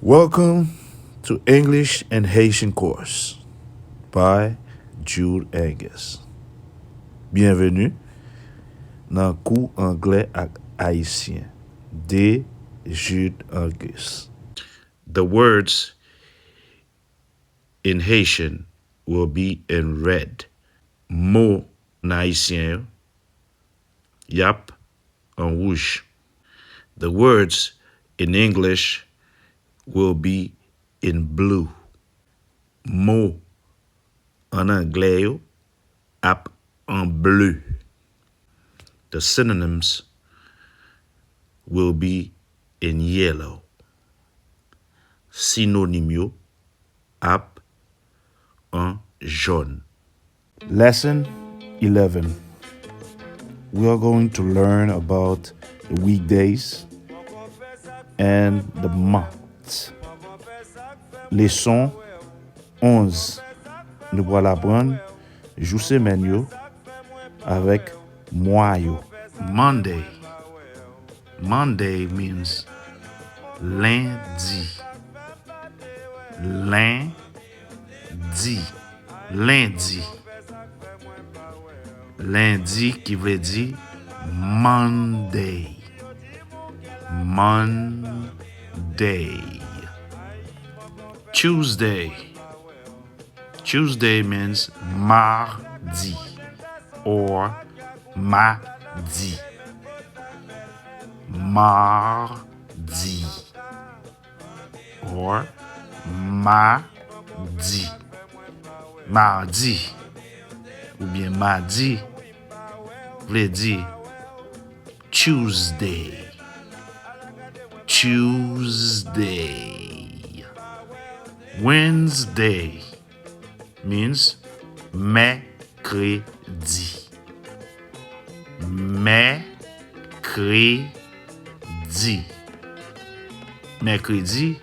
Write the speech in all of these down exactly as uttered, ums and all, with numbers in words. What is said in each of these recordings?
Welcome to English and Haitian course by Jude Angus. Byenveni nan kou anglè ak ayisyen de Jude Angus. The words in Haitian will be in red. Mo nan ayisyen yo, y ap an wouj. The words in English will be in blue. Mo an anglè yo ap an ble. The synonyms will be in yellow. Sinonim yo ap an jòn. Lesson eleven. We are going to learn about the weekdays and the months. Leson onz. Nou pral aprann jou semèn yo avèk mwa yo. Monday. Monday means lendi. Lendi. Lendi. Lendi ki vle di Monday. Monday. Tuesday. Tuesday means mardi or madi. Mardi or madi. Mardi oubyen madi vle di Tuesday. Tuesday. Wednesday means mèkredi. Mèkredi. Mèkredi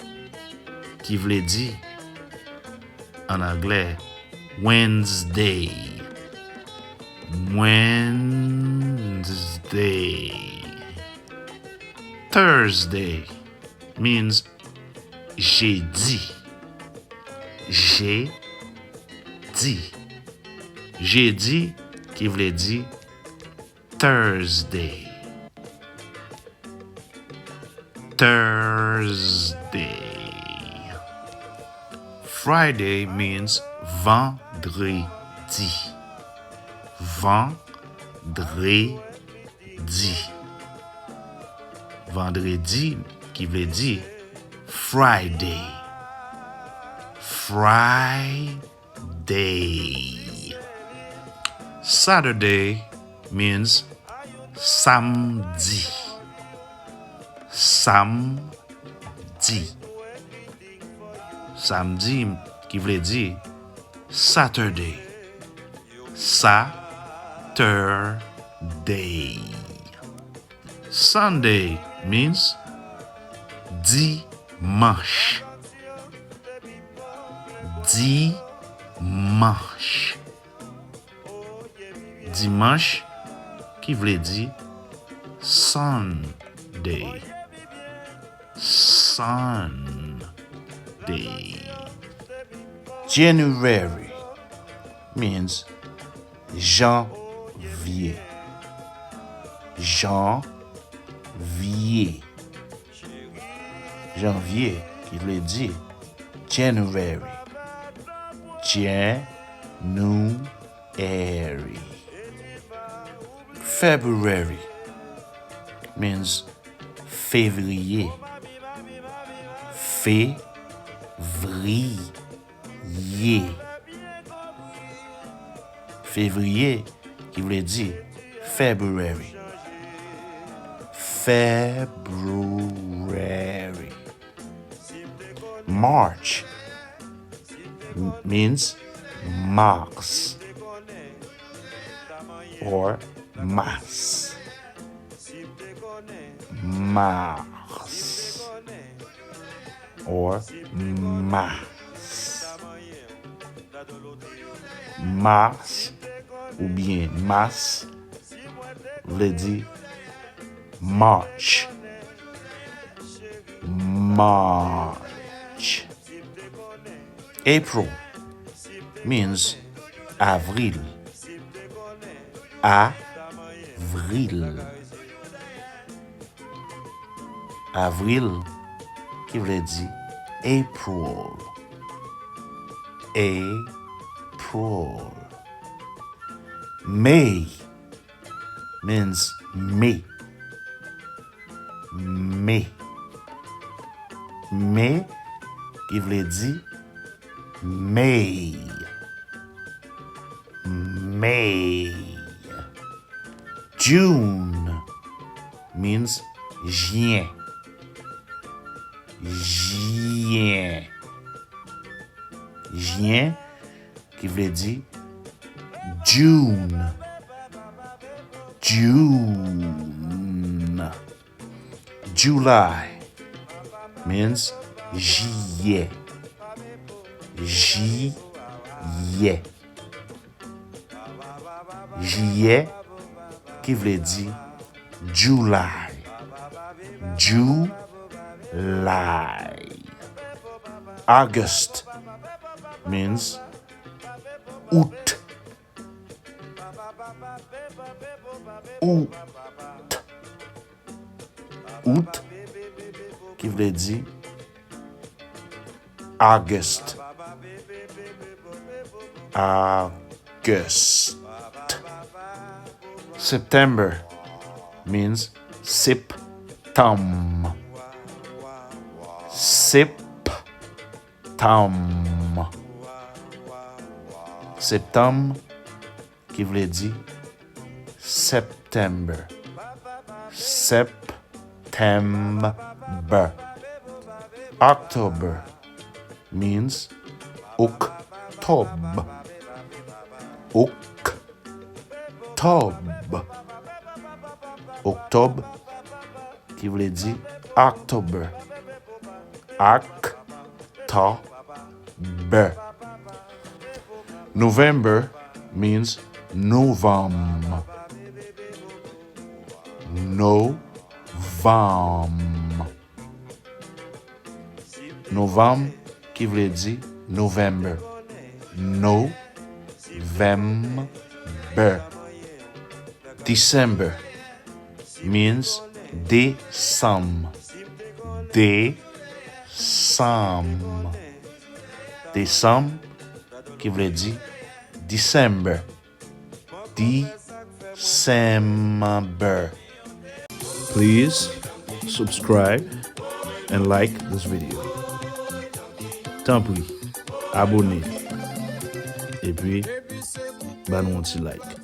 ki vle di an anglè Wednesday. Wednesday. Thursday means jedi. Jedi. Jedi ki vle di Thursday. Thursday. Friday means vandredi. Vandredi. Vandredi ki vle di Friday. Friday. Saturday means samdi. Samdi. Samdi ki vle di Saturday. Saturday. Sunday means dimanch. Dimanch. Dimanch ki vle di Sunday. Sunday. January means janvye. Janvye. Janvye ki vle di January. January. February means fevriye. Fevriye. Fevriye ki vle di February. February. March means Mars or Mas. Mars or Mas. Mars oubyen Mas vle di March. March. March. April means avril. Avril. Avril, ki vle di April. April. May means me. Me. Me, ki vle di May. May. June means jen. Jen. Jen, ki vle di June. June. July means jiyè. Jiyè. Jiyè, ki vle di July. July. August means août. Août. Août, ki vle di August. August. September means septanm. Septanm. Septanm, ki vle di September. September. October means oktòb. Oktòb. Oktòb, ki vle di October. October. November means novanm. Novanm. Novanm, ki vle di November. November. December means desanm. Desanm. Desanm, ki vle di December. December. Please subscribe and like this video. Tanpri, abone. Epi, ba nou yon ti like.